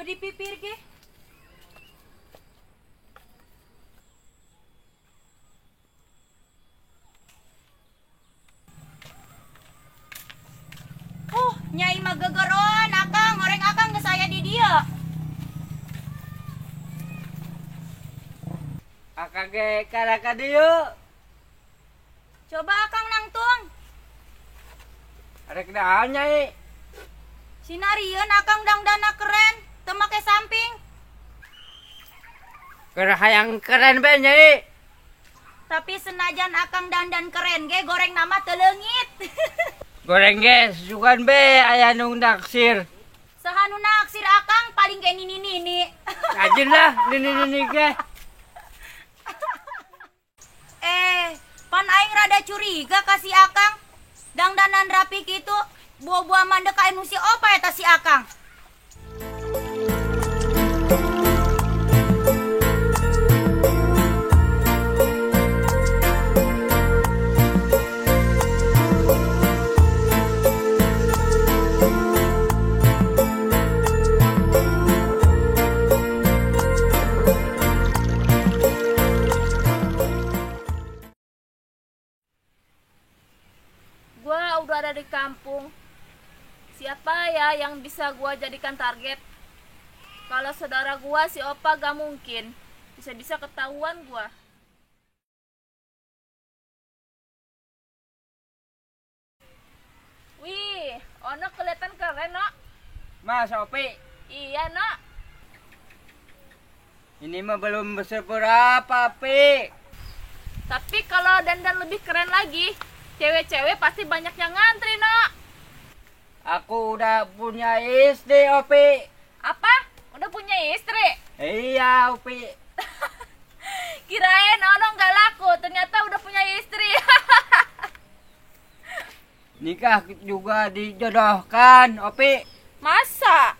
Di pipir ge. Nyai mah gegeron akang, goreng akang geus aya di dieu. Akang ge kana ka dieu. Coba akang nangtung. Arek naon nyai? Sinarieun akang dangdana keren, teu make samping. Keur hayang keren bae nyai. Tapi senajan akang dandan keren ge goreng nama teu leungit. Goreng ge sugan be aya nu naksir. Saha nu naksir akang paling ge nini-nini. Rajin lah nini-nini ge. Pan aing rada curiga ka si akang. Dangdanan rapi kitu, buah-buah mandek ka anu si opa eta si akang. Gua udah ada di kampung. Siapa ya yang bisa gua jadikan target? Kalau saudara gua si Opa gak mungkin. Bisa-bisa ketahuan gua. Wih, Ono kelihatan keren, Nok. Mas Opi. Iya, Nok. Ini mah belum seberapa, Pi. Tapi kalau dandan lebih keren lagi, cewek-cewek pasti banyak yang ngantri, Nok. Aku udah punya istri, Opi. Apa? Udah punya istri? Iya, Opi. Kirain Ono nggak laku, ternyata udah punya istri. Nikah juga dijodohkan, Opi. Masa?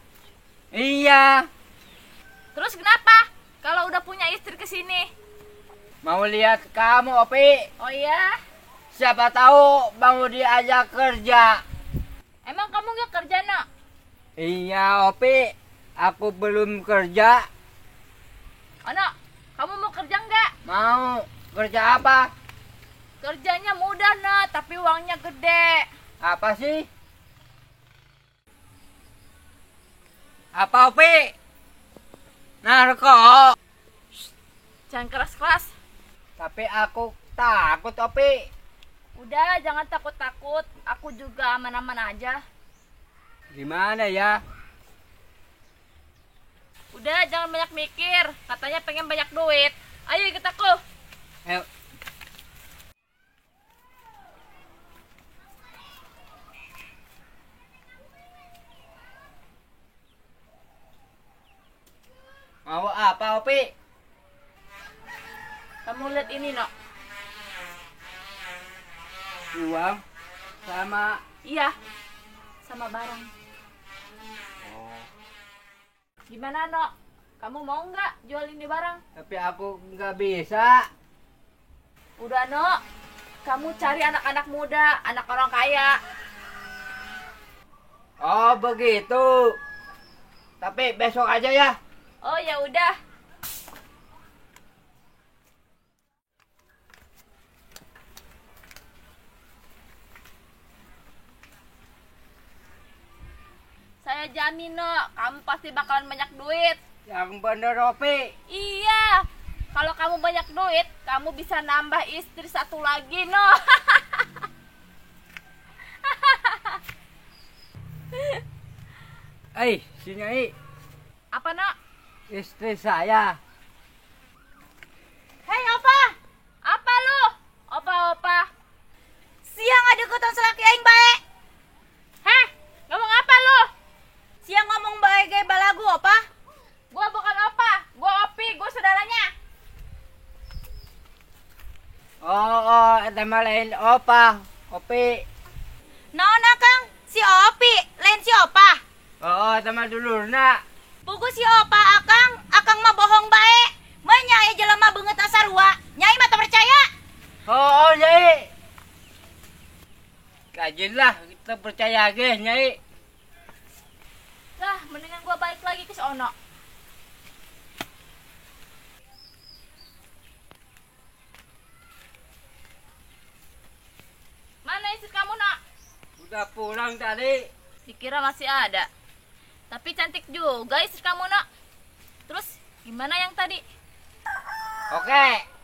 Iya. Terus kenapa kalau udah punya istri kesini? Mau lihat kamu, Opi. Oh iya? Siapa tahu mau diajak kerja. Emang kamu nggak kerja, Nok? Iya, Opi. Aku belum kerja. Ono, kamu mau kerja nggak? Mau. Kerja apa? Kerjanya mudah, Nok, tapi uangnya gede. Apa sih? Apa, Opi? Narko. Shh, jangan keras-keras. Tapi aku takut, Opi. Udah, jangan takut-takut. Aku juga aman-aman aja. Gimana ya? Udah, jangan banyak mikir. Katanya pengen banyak duit. Ayo ikut aku. Ayo. Mau apa, Opi? Kamu lihat ini, Nok. Uang sama... Iya, sama barang. Oh. Gimana, Nok? Kamu mau nggak jual ini barang? Tapi aku nggak bisa. Udah, Nok. Kamu cari anak-anak muda, anak orang kaya. Oh, begitu. Tapi besok aja ya. Oh, ya udah. Saya jamin, Nok, kamu pasti bakalan banyak duit. Yang bener, Opi. Iya, kalau kamu banyak duit, kamu bisa nambah istri satu lagi, Nok. Si Nyai. Apa, Nok? Istri saya. Hei, Opa. Apa lu? Opa-opa. Siang ada keton selaki aing bae. Heh, ngomong apa lu? Siang ngomong bae ge balagu, Opa. Gua bukan Opa, gua Opi, gua saudaranya. Oh, eta mah lain Opa, Opi. Naon akang? Si Opi, lain si Opa. Oh, eta mah dulurna. Pugu si Opa akang, akang mah bohong bae. Mah nyai jelema beungeut sarua. Nyai mah teu percaya. Oh, nyai. Kajin lah, kita percaya ge, nyai. Lah, mendingan gua balik lagi. lagi ke si Ono. Mana istri kamu, Nak? Udah pulang tadi. Dikira masih ada. Tapi cantik juga istri kamu, Nak. Terus gimana yang tadi? Oke.